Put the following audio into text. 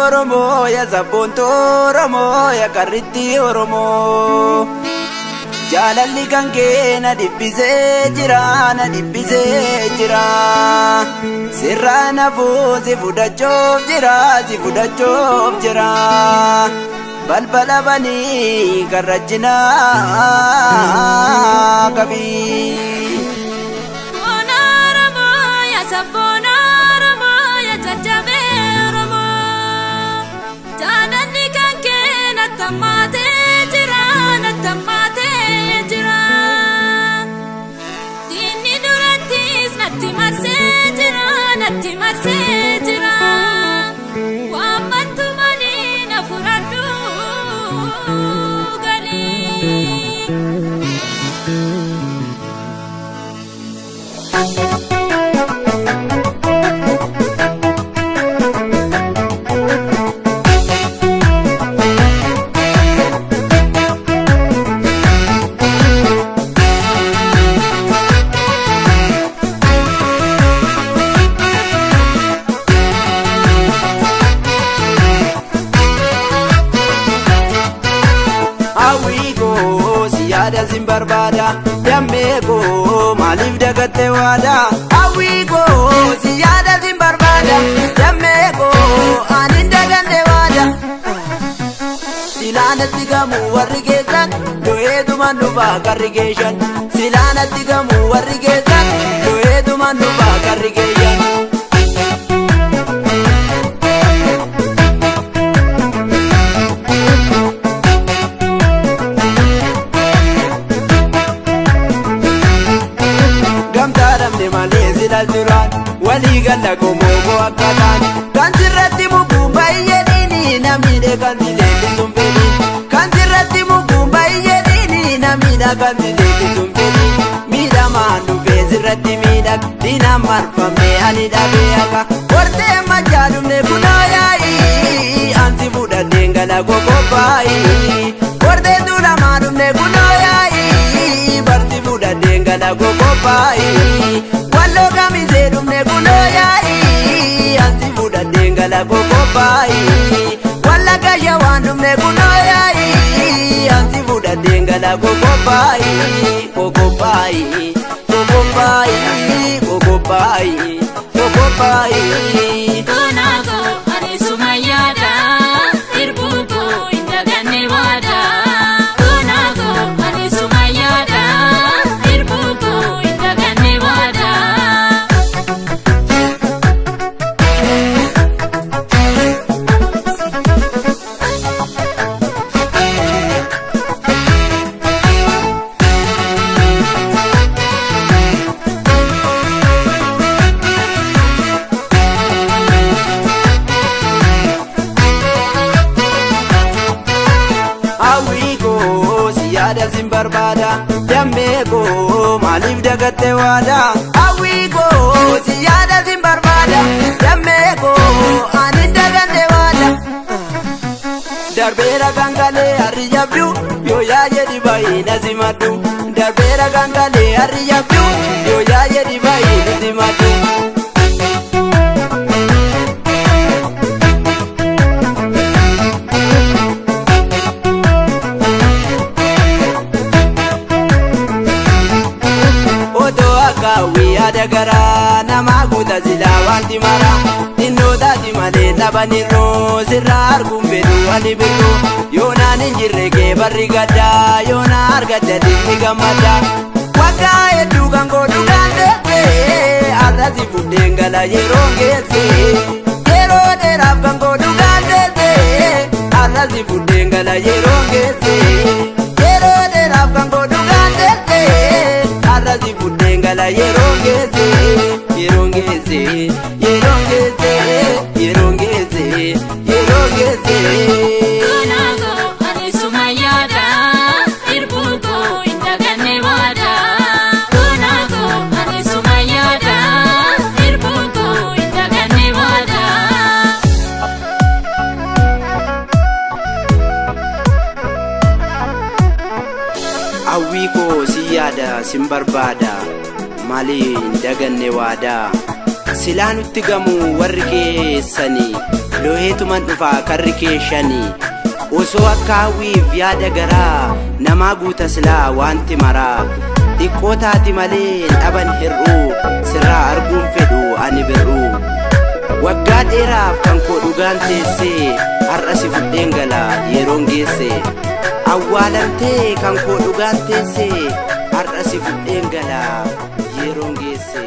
Oromoo ya sabboontuu Oromoo ya qarritti Oromoo. Jaalalli kan kee na dhibbisee jira na dhibbisee jira. Sirraa nafuu si fudhachuuf jira si fudhachuuf jira. Balbala banii karrachinaa qabii. Boona Oromoo yaa sabboona Oromoo yaa jajjabee Oromoo. Jaalalli kan kee natti hammaatee jira natti hammaatee jira. Diinni durattis natti marsee jira natti marsee jira. Waammattu malee na fudhadhu galii. Hawwii koo si yaada sin barbaada dammee koo maaliif dagatte waada. Hawwii koo si yaada sin barbaada dammee koo ani hin daganne waada. Silaanatti gamu warri geessan lo'eetumaan dhufaa karri geeshan. Silaanatti gamu warri geessan lo'eetumaan dhufaa karri geeshan. Gamtaa dhabne malee silal duraan walii galla qomoo koo akka taan. Kan sirratti mukuun baay'ee dhiini namni kan si leellisuun fedhi. Kan sirratti mukuun baay'ee dhiini namni kan si leellisuun fedhi. Miidhamaan dhufee sirratti miidhag diinaan marfamee ani dhabee akka. Hortee machaa dhumne kunoo yaa'ii ansi fudhadheen gala gogobbaayi. Hortee tuulamaa dhumne kunoo yaa'ii barsi fudhadheen gala gogobbaayi. Walloo kamisee dhumne kunoo yaa'ii ansi fudhadheen gala gogobbaayi. Wallagga shawaan dhumne kunoo yaa'ii ansi fudhadheen gala gogobbaayi. Gogobbaayi gogobbaayi gogobbaayi gogobbaayi. Boona koo ani suma yaada hirbuu koo hin daganne waada. Boona koo ani suma yaada hirbuu koo hin daganne waada. Hawwii koo si yaada sin barbaada dammee koo maaliif dagatte waada. Hawwii koo si yaada sin barbaada dammee koo ani hin daganne waada. Darbeera gangalee harri jabdu yoo yaa'e dhibaayee na simadhu. Darbeera gangalee harri jabdu yoo yaa'e dhibaayee na simadhu. Otoo akka hawwii yaada garaa namaa guuta silaa wanti mara. Xinnoo taati malee taphanirroo sirraa arguun fedhu ani birroo. Yoonaan hin jirre kee barri gaddaa yoona argatte ati gammada. Waggaa hedduu kan godhu kan deesse har'a si fuudheen gala yeroo geesse. Yeroo dheeraaf kan godhu kan deesse har'a si fuudheen gala yeroo geesse. Yeroo dheeraaf kan godhu kan deesse har'a si fuudheen gala yeroo geesse. Yeroo geesse yeroo geesse yeroo geesse yeroo geesse. Boona koo ani suma yaada hirbuu koo hin daganne waada. Boona koo ani suma yaada hirbuu koo hin daganne waada. Hawwii koo si yaada sin barbaada maaliin daganne waadaa. Silaa nutti gamu warri keessanii. Loohee Fiigeetuman dhufa karri kee shanii. Osoo akka hawwiif yaada garaa namaa guuta silaa wanti maraa. Xiqqoo taati malee dhaban hir'uu sirraa arguun fedhu ani bir'uu. Waggaa dheeraaf kan koo dhugaan teessee har'a si fudheen gala yeroon geesse. Awwaalamtee kan koo dhugaan teessee har'a si fudheen gala yeroon geesse.